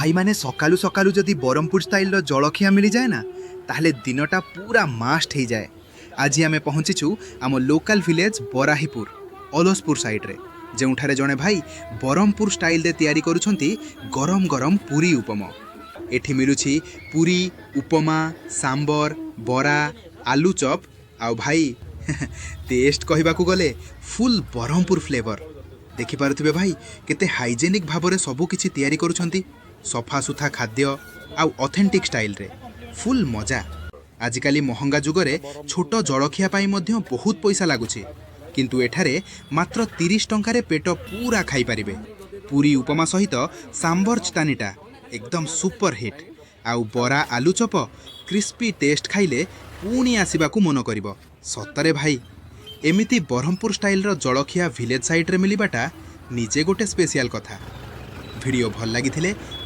ଭାଇମାନେ, ସକାଳୁ ସକାଳୁ ଯଦି ବ୍ରହ୍ମପୁର ଷ୍ଟାଇଲର ଜଳଖିଆ ମିଳିଯାଏ ନା, ତାହେଲେ ଦିନଟା ପୁରା ମାଷ୍ଟ ହେଇଯାଏ। ଆଜି ଆମେ ପହଞ୍ଚିଛୁ ଆମ ଲୋକାଲ ଭିଲେଜ ବରାହିପୁର, ଅଲସପୁର ସାଇଡ଼୍ରେ, ଯେଉଁଠାରେ ଜଣେ ଭାଇ ବ୍ରହ୍ମପୁର ଷ୍ଟାଇଲରେ ତିଆରି କରୁଛନ୍ତି ଗରମ ଗରମ ପୁରୀ ଉପମା। ଏଠି ମିଳୁଛି ପୁରୀ, ଉପମା, ସାମ୍ବର, ବରା, ଆଲୁ ଚପ୍। ଆଉ ଭାଇ, ଟେଷ୍ଟ କହିବାକୁ ଗଲେ ଫୁଲ୍ ବ୍ରହ୍ମପୁର ଫ୍ଲେଭର। ଦେଖିପାରୁଥିବେ ଭାଇ, କେତେ ହାଇଜେନିକ୍ ଭାବରେ ସବୁ କିଛି ତିଆରି କରୁଛନ୍ତି। ସଫାସୁଥା ଖାଦ୍ୟ ଆଉ ଅଥେଣ୍ଟିକ୍ ଷ୍ଟାଇଲରେ ଫୁଲ୍ ମଜା। ଆଜିକାଲି ମହଙ୍ଗା ଯୁଗରେ ଛୋଟ ଜଳଖିଆ ପାଇଁ ମଧ୍ୟ ବହୁତ ପଇସା ଲାଗୁଛି, କିନ୍ତୁ ଏଠାରେ ମାତ୍ର 30 ଟଙ୍କାରେ ପେଟ ପୁରା ଖାଇପାରିବେ। ପୁରୀ ଉପମା ସହିତ ସାମ୍ବର ଚଟନିଟା ଏକଦମ ସୁପର ହିଟ୍। ଆଉ ବରା ଆଲୁ ଚପ କ୍ରିସ୍ପି ଟେଷ୍ଟ, ଖାଇଲେ ପୁଣି ଆସିବାକୁ ମନ କରିବ। ସତରେ ଭାଇ, ଏମିତି ବ୍ରହ୍ମପୁର ଷ୍ଟାଇଲର ଜଳଖିଆ ଭିଲେଜ ସାଇଡ଼ରେ ମିଳିବାଟା ନିଜେ ଗୋଟେ ସ୍ପେଶିଆଲ କଥା। ଭିଡ଼ିଓ ଭଲ ଲାଗିଥିଲେ